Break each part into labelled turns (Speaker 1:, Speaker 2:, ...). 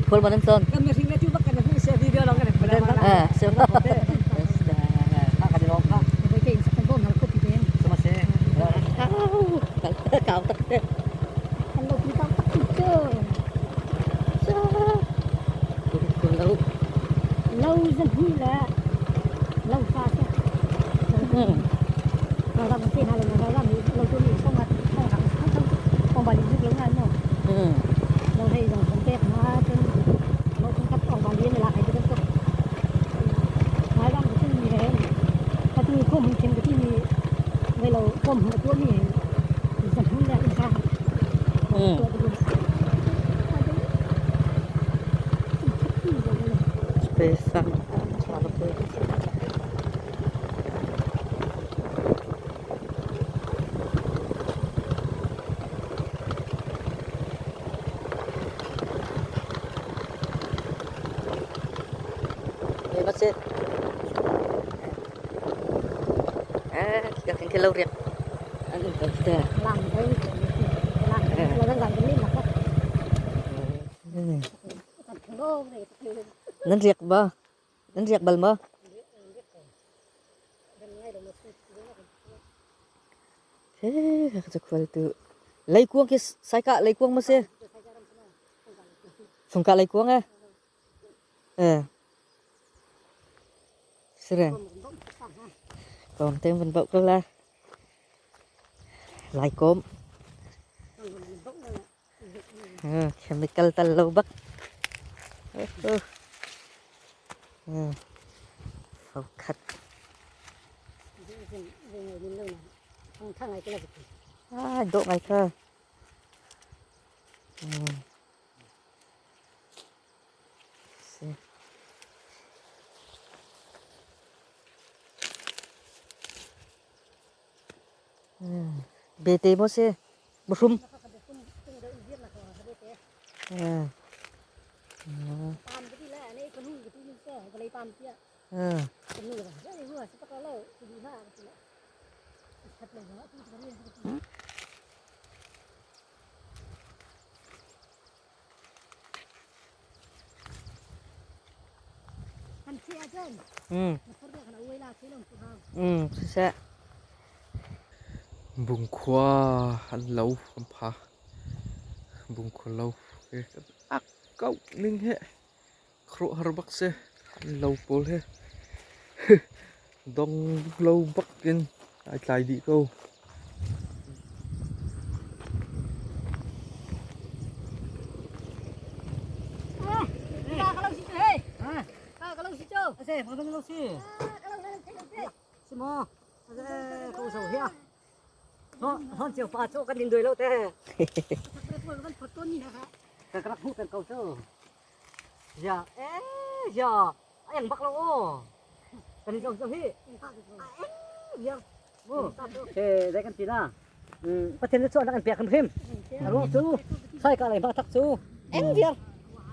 Speaker 1: Khual man an ton. Kau tak te. Lo.
Speaker 2: Lo zan hi le lo fa se. Lo ram te ha le lo ram lo tu ni song at song hang hang ong bali juk lo ngai mo. Lo hei dong kan pek ma chun lo chung khat ong bali ne la khai te tok. Ngai ram tu ni he. Ka tu khom hum chen ka ti ni ngai lo khom hum tu ni zan hum le in sa.
Speaker 1: Space sang. Eh, masih. Ah, kita kan ke riak. Ano ba kita?
Speaker 2: Lang lang lang lang ni mak.
Speaker 1: Nan riak ba? Nan riak bal ma? Eh, ka kwal tu. Leikuang ki sai ka leikuang ma se. Phungka leikuang eh. Eh. Sireng. Kom tem van bau ko la. Lai kom. Eh, chemical tal lo bak. Eh, eh. Eh. Phau khat. Ah, dok ngai kha. Si. Bete mo si. Mushroom. Eh. Eh. Se.
Speaker 3: Bungkhua an lo kan pha. Bungkhua lo ke ak kau ning he. Khuaruahhar bak si. An lo pawl hi dong lo bak in ai tlai dih ko.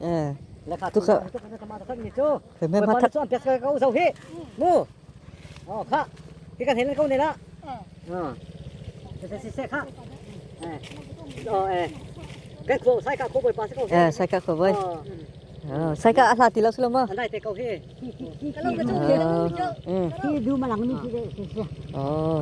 Speaker 3: Eh. Tu kha. Khe me ma thak. Eh, sai ka kho boy. Eh, sai ka ahla ti lo slo ma. Oh.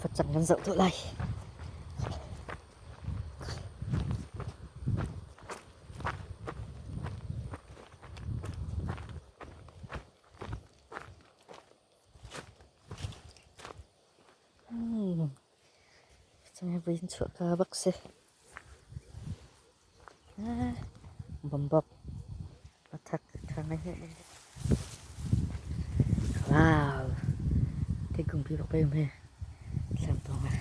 Speaker 3: Facang kan zoh tu lai. Facang he in chuah ka bak si. Bambok. Athak thang he. Wow. Thingkung pi bak pe um he. Thlam tong ah.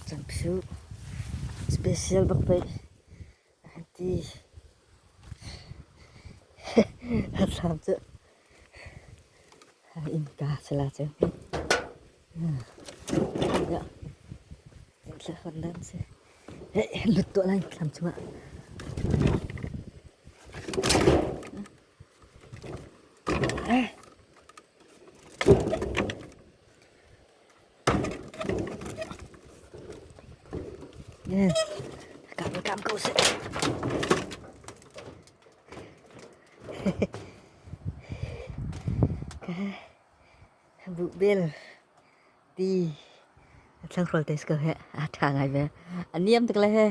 Speaker 3: Cang phu.
Speaker 1: Special bak pei an ti. Thlam cu innka sala cu. Lut tuah lai thlam chungah. Kam ko seh. Buhbel ti thlangrual te si ko he a ṭha ngai ve. A niam tuk le he.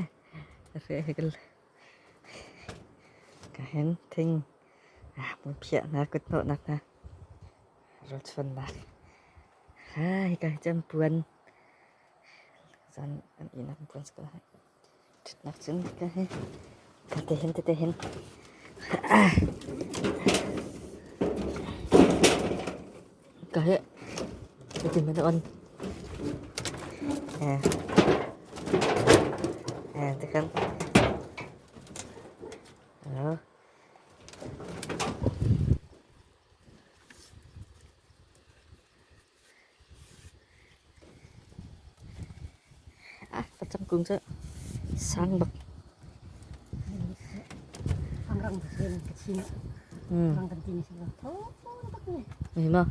Speaker 1: Ka hen thing hmunphiahnak kuthnawhnak hna rawlchuannak hika hi cun puan zan an ihnak puan si ko lai. Ṭhutnak cun hika hi tete hin tete hin ka hi hitin man a on. Tikhan Facang kung cu sang bak. Ma.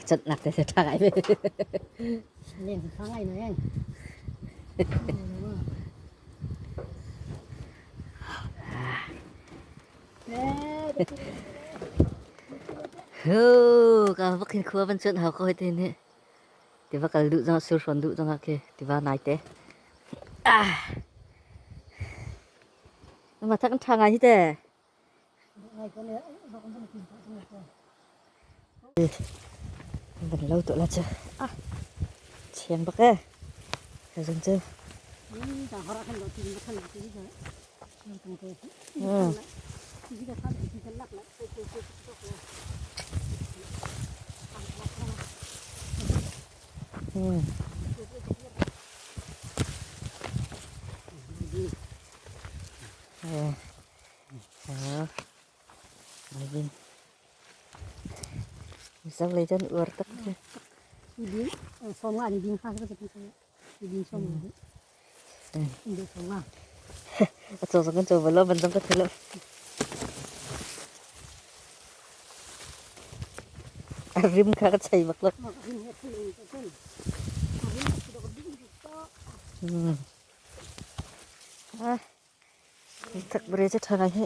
Speaker 1: Cat nak te ṭha ngai ve.
Speaker 2: Len ṭha ngai na en.
Speaker 1: Hu ka vak hin khua van chuan hau ko hei tin hi. Tiva kal duh zong sur hrawn duh zong ah khi tiva nai te. Ah. Ma thak ṭha ngai hi te. Van lo tuah la cu. Ah. Chiang bak eh. Zan cu. Mizo lei cun uar tak si. A caw zong kan caw bal lo, ban zong ka thei lo. A rim kha ka chei bak lo. Ah. Thakbere cu ṭha ngai hi.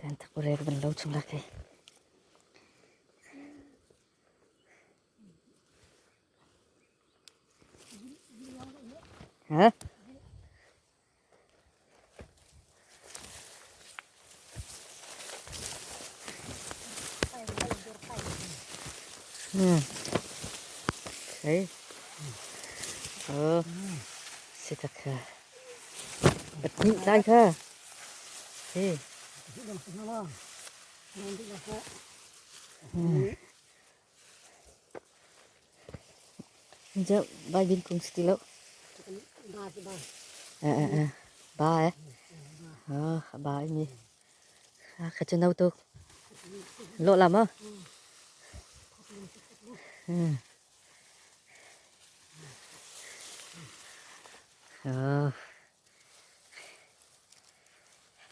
Speaker 1: Kan thakbere ka van lo chung lak hi. Ha? Thấy. Ờ. Si tak kha. Pahnih lai kha. Hi. Baibin kung si ti lo. Ba eh. Ba mi. Kha cu no tuk. Lawh la maw?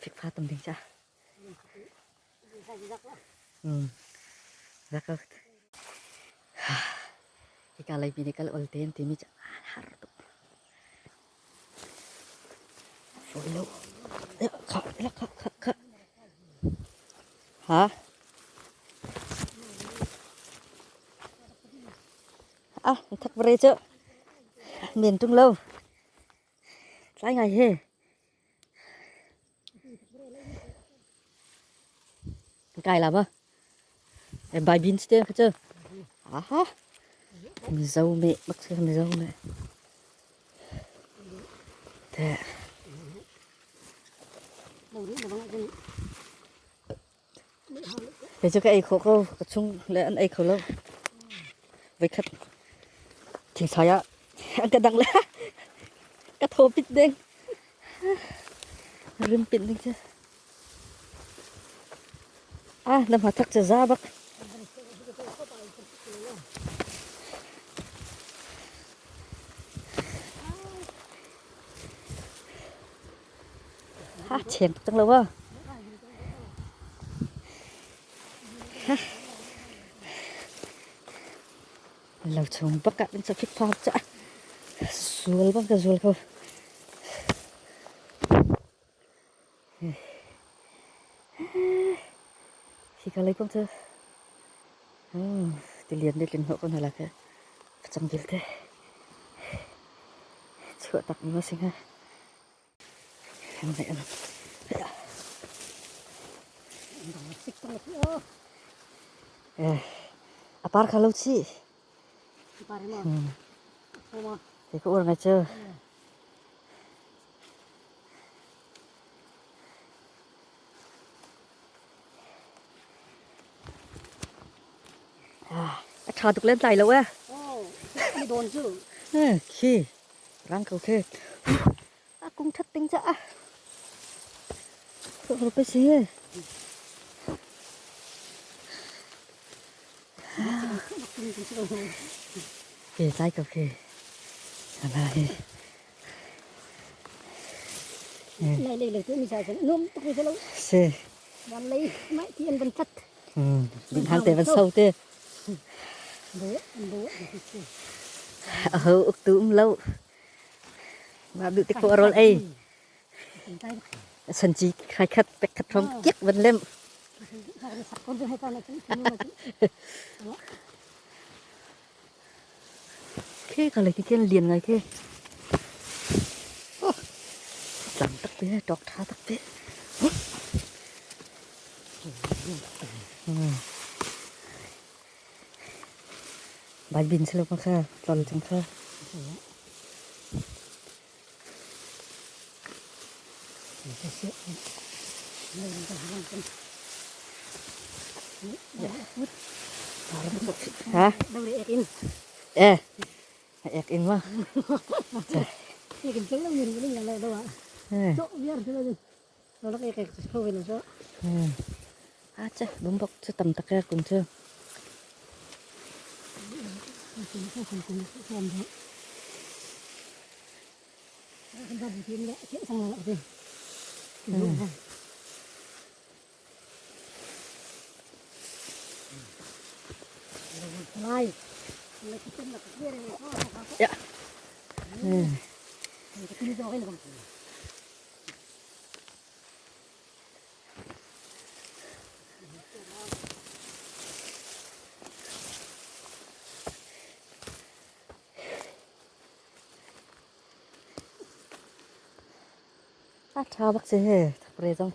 Speaker 1: Fikfa tam ding cha. Hika leipi nih kal ol te an timi cu an har tuk. Fawi lo. Kha, kha, kha, kha. Ha? Ah, thak bare cu. Men tung lo. Tlai ngai he. Kai la ma? Bai bin te kha chu. Aha. Mizo me bak se mizo me. Te. Kei cu ka ei khawh ko. Ka chung le an ei kho lo. Voikhat thingsai ah an ka dang le ka thaw pit deng. Rim pit ding cu. Ah, na hma thak cu za bak. Ha, cheng tuk cang lo ah. Lo chung bak ah kan fik phak ca. Zual bak ka zual ko. Hi ka lei kong cu tilian nih tlin hnawh ko hna la ke facang vialte chuah tak mi ma si hnga. A par kha lo chih. Te ka ur ngai cu. A ṭha tuk len tlai lo eh. Khi rang ko khi. A kung ṭhat ting caah. Ka pe si. Ke tlai ko khi. Ana hi.
Speaker 2: Lai lei lei tu mi sa nuam tuk mi lo.
Speaker 1: Si.
Speaker 2: Van lei mai ti an van tat.
Speaker 1: Din hang te van sau te.
Speaker 2: Bo bo.
Speaker 1: Aho uk tu um lo. Mah duh tik rawl ei. Sanci khai khat pek khat thom kiak van lem. Khe ka le ki lian ngai khe. Oh. Tlang tak te, tok tha tak te. Bai bin silo pa kha tlol cang kha. Ha? Eh, ek in ma. Eh. A cha bumbok chu tam tak e kum chu. Ya. A ṭha bak si he thakre zong.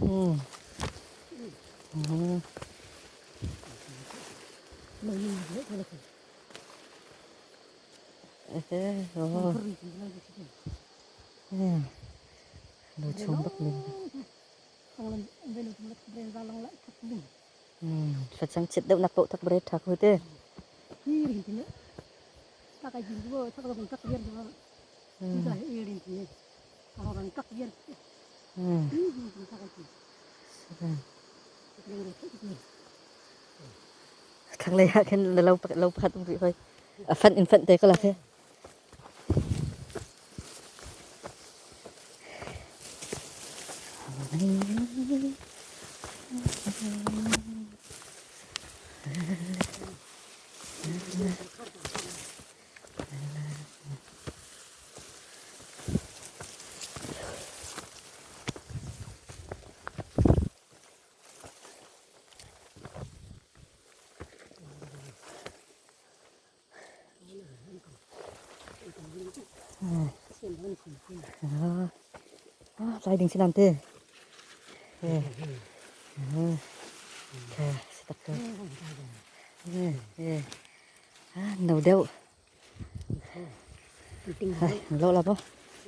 Speaker 1: Mm. Mm. Lo chung bak min. Facang chit deuh nak poh thak bre thak hu te. Thlanglei ah khin lo lo pakhat um rih hoi. A fanh in fanh te ko la the. Lai ding si nan te. Si tak ko. No deuh. Lo la bo.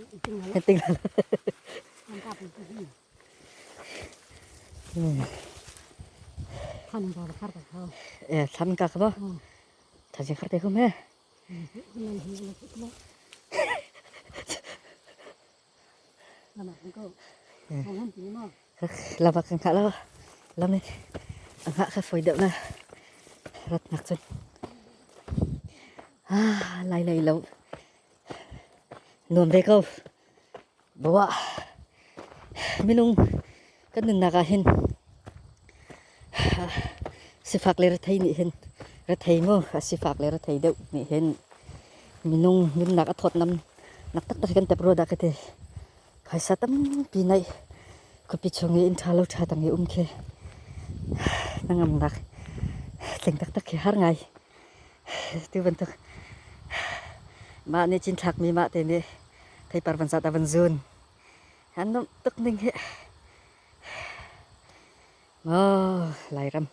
Speaker 1: Ting la. E thlan ka ka ba. Thajing khar te ko me. Lava kan hngah lo. Lam in a hngah kha fawi deuh na. Ratnak cun. Ah, lai lei lo. Nuam ve ko. Bawa minung kan nunnak ah hin sifak le rethei nih hin rethei mu a sifak le rethei deuh nih hin minung nunnak a thawtnam nak taktak hi kan tep rua dah ka ti. Phaisa tampi neih khuapi chung i inn ṭha lo ṭha tang i um khi hnangamnak tling taktak khi har ngai. Tu bantuk mah nih cinthlakmi mah te nih theipar van zat a van zun. An nuamh tuk ning hi. Oh, Lairam.